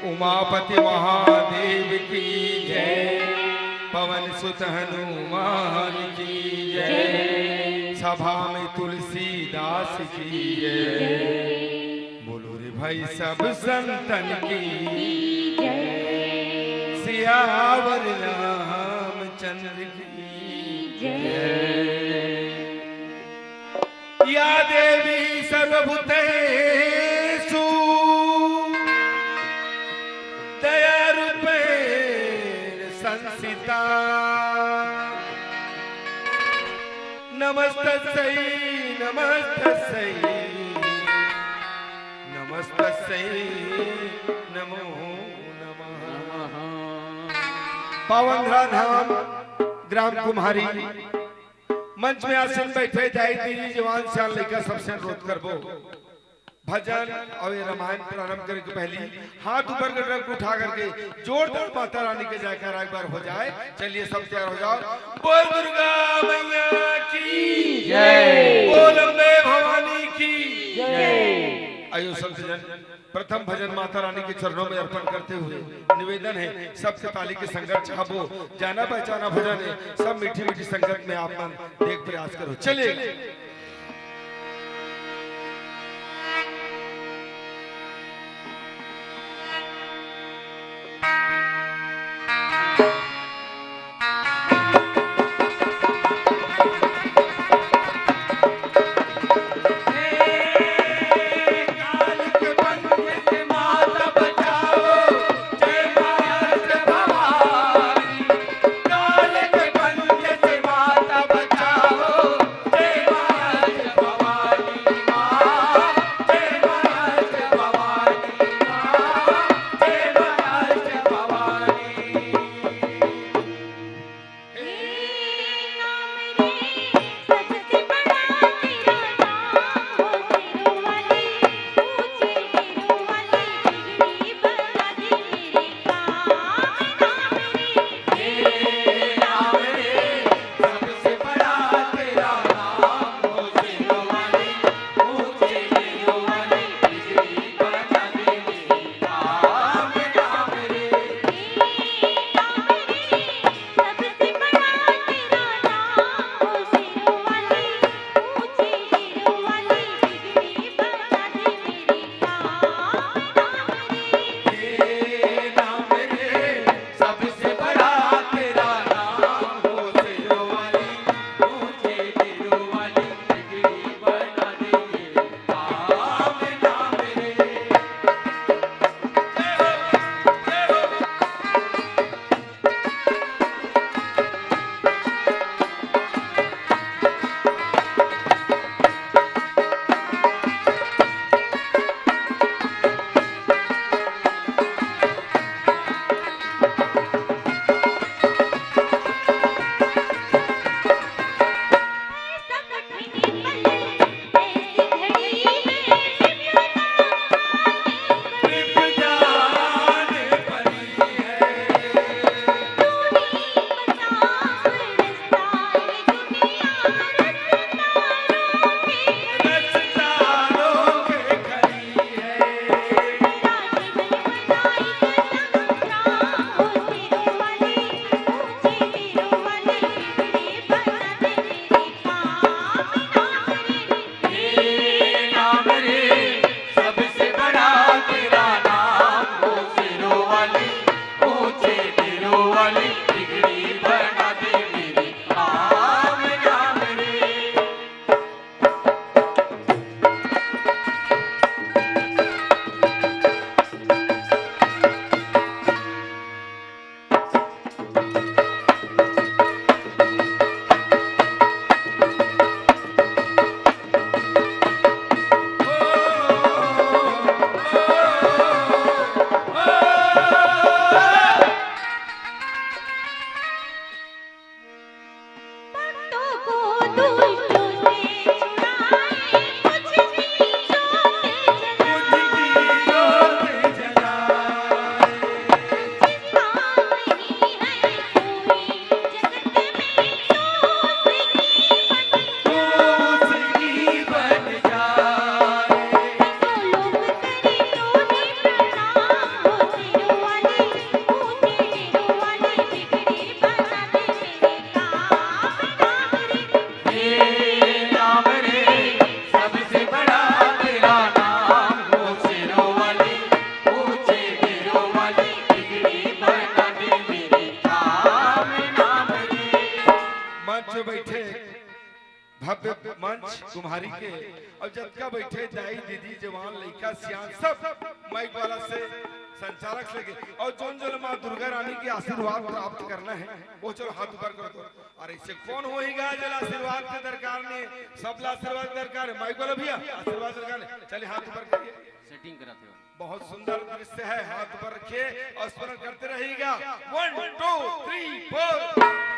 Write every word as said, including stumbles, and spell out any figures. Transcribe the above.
उमापति महादेव की जय। पवन सुत हनुमान की जय। सभा में तुलसीदास की जय। बोलो रे भाई सब संतन की जय। सियावर रामचंद्र की जय। या देवी सर्वभूतेषु दयारूपेण संस्थिता। नमस्तस्यै, नमस्तस्यै, नमस्तस्यै, नमो नमः। पावन धाम ग्राम कुम्हारी मंच में आसीन बइठे दाई दीदी, जवान सियान लइका सबसे अनुरोध करबो, भजन अउ ये रामायण प्रारंभ करे के पहिली हाथ ऊपर कर रख उठा करके जोरदार माता रानी के जयकारा एक बार हो जाए। चलिए सब तैयार हो जाओ। बोल दुर्गा मैया की जय। बोल अम्बे भवानी की जय। आइयो सब जन प्रथम भजन माता रानी के चरणों में अर्पण करते हुए निवेदन है, सबके ताली के संगत चाहबो, जाना पहचाना भजन है, सब मीठी मीठी संगत में आप मन देख प्रयास करो। चलिए। कुम्हारी के, अउ जतका बइठे दाई दीदी, जवान लइका सियान, सब माइक वाला से संचालक से लेके, अउ जोन जोन माँ दुर्गा रानी के आशीर्वाद प्राप्त करना हे, वो चलो हाथ ऊपर करो तो। अउ अइसे कोन होही गा जेला आशीर्वाद के दरकार नइ हे, सबला आशीर्वाद दरकार हे। माइक वाला भइया, आशीर्वाद दरकार हे, चलिए हाथ ऊपर करिए। सेटिंग कराथे। बहुत सुंदर दृश्य हे, हाथ ऊपर रखिए अउ स्मरण करते रहिएगा। One, two, three, four।